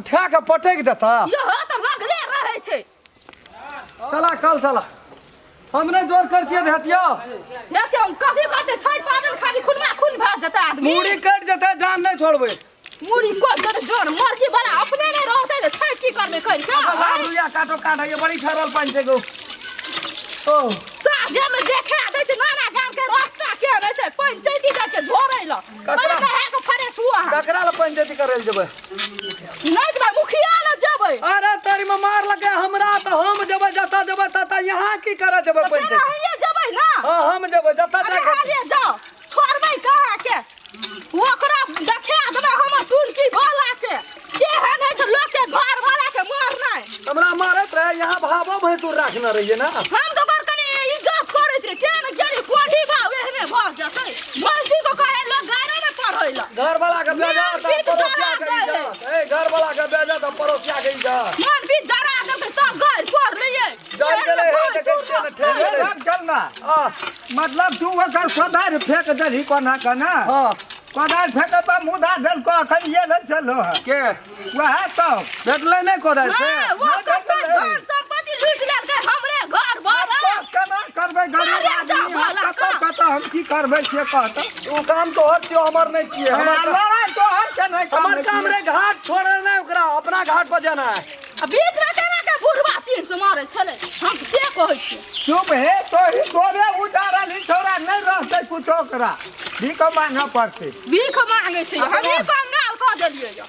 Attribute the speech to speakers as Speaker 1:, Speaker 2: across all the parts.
Speaker 1: उठा के पटक देता।
Speaker 2: यहो तऽ लगले रहै छै।
Speaker 1: चला कल चला, हम नहि जोर करतियै तऽ हेतियो।
Speaker 2: हे के हम कथी करतै? छठि पाबनि खाली खुनमा खून भए जेतै आदमी।
Speaker 1: मूड़ी कटि जेतै, जान नहि छोड़बै।
Speaker 2: मुड़ी कटि जेतै जान मरकी बड़ा अपने नहि रहतै तऽ छठि की करबै करि कऽ?
Speaker 1: लाल रुइया काटो काट, ये बड़ी ठहरल पानि छै गो। ओ
Speaker 2: साँझे में देखा दै छै नाना गाम के रास्ता के रहै छै, पानि चलि जाइ छै झोरै लए।
Speaker 1: ककरा?
Speaker 2: पहिले नहा के फ्रेश हुआ।
Speaker 1: ककरा लए पंचायती करै लए जेबै?
Speaker 2: नहि जेबै, मुखिया लए जेबै।
Speaker 1: अरे तोरी में मार लगे हमरा तऽ हम जेबै, जतऽ जेबै ततऽ। यहाँ की करऽ जेबै
Speaker 2: तऽ फेर
Speaker 1: पंचायती?
Speaker 2: अहिए जेबै ने।
Speaker 1: हाँ, हम जेबै जतऽ
Speaker 2: अरे
Speaker 1: जाके।
Speaker 2: हालिए जाओ, छोड़बै कहाँ के? ओकरा देखा देबै हमर टुनकी वाला के केहन होइ छै लोक के घर वाला के मारनाइ।
Speaker 1: हमरा मारैत रहे, यहाँ भावो भैंसुर राखने रहियै ने।
Speaker 2: हम तऽ ओकर कनि इज्जत करैत रही, केहन गेली कोढ़ी भाव एहने भऽ जेतै। भैंसी को कहे लोक गाड़ो ने पढ़ै लए।
Speaker 1: घर वाला के बेजा
Speaker 2: मन
Speaker 1: तऽ
Speaker 2: पीट
Speaker 1: पड़ोसिया
Speaker 2: जरा
Speaker 1: के
Speaker 2: दै है।
Speaker 1: इज्जत। ए, घर वाला के बेजा तऽ पड़ोसिया के इज्जत।
Speaker 2: मन भी जरा देलकै तब गाड़ि पढ़ लियै।
Speaker 1: जल गेलै हे, देखै छियै ने, ठेल गेलै।
Speaker 3: सब चल ना।
Speaker 1: आ,
Speaker 3: मतलब तू ओकर कोदारि फेंक देलही कोना केना?
Speaker 1: हाँ।
Speaker 3: कोदारि फेंक तऽ मुदा देलको, अखन ये नहि चलो है।
Speaker 1: के?
Speaker 3: वएह तऽ
Speaker 1: भेटलै नहि कोदारि से?
Speaker 2: हाँ, वो ओकर सब धन संपत्ति लूटि लेलकै हमरे घर वाला।
Speaker 3: केना करबै गरीब
Speaker 2: अरे जा
Speaker 3: आदमी हम?
Speaker 2: भला
Speaker 3: कतऽ
Speaker 2: का।
Speaker 3: कतऽ हम की करबै से कहतऽ।
Speaker 1: ओ काम तोहर छियौ, हमर नहि छियै। हमर
Speaker 3: लड़ाइ तोहर के नहि काम।
Speaker 1: हमर काम रे घाट छोड़े नहि, ओकरा अपना घाट पर जाना है।
Speaker 2: आ बीच में केना के बुढ़वा 300 मारै छलै, हम से कहै छियै।
Speaker 3: चुप हे तोही, तोरे उतारल ई छौड़ा नहि रहतै कुछो, ओकरा भीख मांगऽ पड़तै।
Speaker 2: भीख मांगै छै, हमही कंगाल कऽ देलियै यऽ।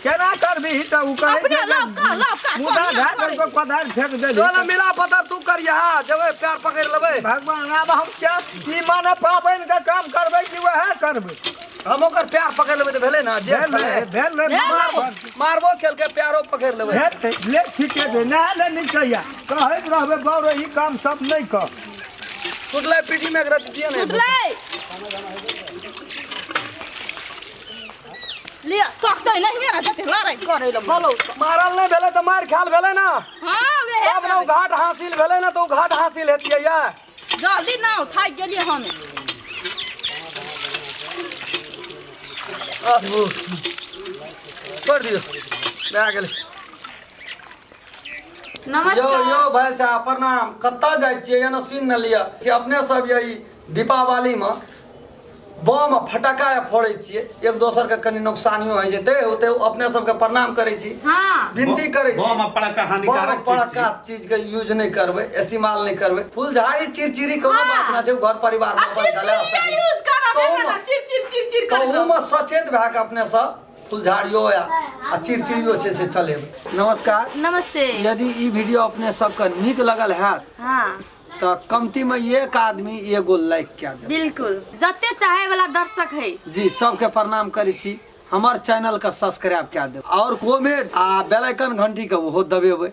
Speaker 3: केना करबिही तऽ ओ कहै
Speaker 2: अपने
Speaker 3: छै जे
Speaker 2: लवका लवका
Speaker 3: मुदा
Speaker 2: कनिया
Speaker 3: भए
Speaker 2: करै
Speaker 3: गेल,
Speaker 2: छै।
Speaker 3: कोदारि फेंक देलही।
Speaker 1: चल मिला पता तू करिया, जेबै पैर पकड़ि लेबै।
Speaker 3: भगवान, आब हम क्या ई माने पाबनि के काम करबै कि वएह करबै?
Speaker 1: हम ओकर पैर पकड़ि लेबै तऽ भेलै ने जे
Speaker 3: भेल
Speaker 1: छलै।
Speaker 3: भेल भेल।
Speaker 2: भेल।
Speaker 1: मारबो केलकै, पैरो पकड़ि लेबै।
Speaker 3: हेतै ले, ठीके छै। नहा ले निकैया, कहैत रहबै बौरो ई काम सब नहि कर।
Speaker 1: टूटलै पीठी में एकरा दिए ने।
Speaker 2: टूटलै, लिअ सकतै नहिए ने जते लड़ाइ करै लए बोलौ तऽ।
Speaker 1: मारल नहि भेलै तऽ मारि खायल भेलै ने।
Speaker 2: हँ, वेहे।
Speaker 1: तब ने ओ घाट हासिल भेलै ने, तऽ ओ घाट हासिल हेतियै या।
Speaker 2: जल्दी नाव थाकि गेलियै हम।
Speaker 1: छोड़ि दियौ, भए गेलै। यौ।
Speaker 4: नमस्कार।
Speaker 1: यौ भाइ साहब, प्रणाम। कतऽ जाइ छियै एना? सुनि ने लिअ जे अपने सब यही दीपावलीमे बम आ फटाका फोड़ै छियै, एक दोसरके कनि नुकसानियो होइ छै, ते होते अपने सबके प्रणाम करै छी। विनती करै छी,
Speaker 5: बम आ पटाखा हानिकारक
Speaker 1: बम आ
Speaker 5: चीज
Speaker 1: पटाखा चीजके यूज नहि करबै, इस्तेमाल नहि करबै। फुलझाड़ी चिड़चिड़ी कोनो बात नहि छै, घर परिवारमे
Speaker 2: आ
Speaker 1: अपन चला
Speaker 2: चिड़चिड़िया
Speaker 1: सकै।
Speaker 2: यूज करब
Speaker 1: तहूमे
Speaker 2: ने, चिड़ चिड़ चिड़ चिड़ करब।
Speaker 1: तहूमे सचेत भए कऽ अपने सब फुलझाड़ियो या आ चिड़चिड़ियो छै से चलेबै। नमस्कार।
Speaker 4: नमस्ते।
Speaker 1: यदि ई वीडियो अपने सबके नीक लगल हैत तऽ कमती में एक आदमी एगो लाइक कए देब।
Speaker 4: बिल्कुल, जते चाहे वाला दर्शक है।
Speaker 1: जी, सबके प्रणाम करै छी। हमर चैनल के सब्सक्राइब कए देब और कमेंट आ बेल आइकन घंटी के ओहो दबेबै।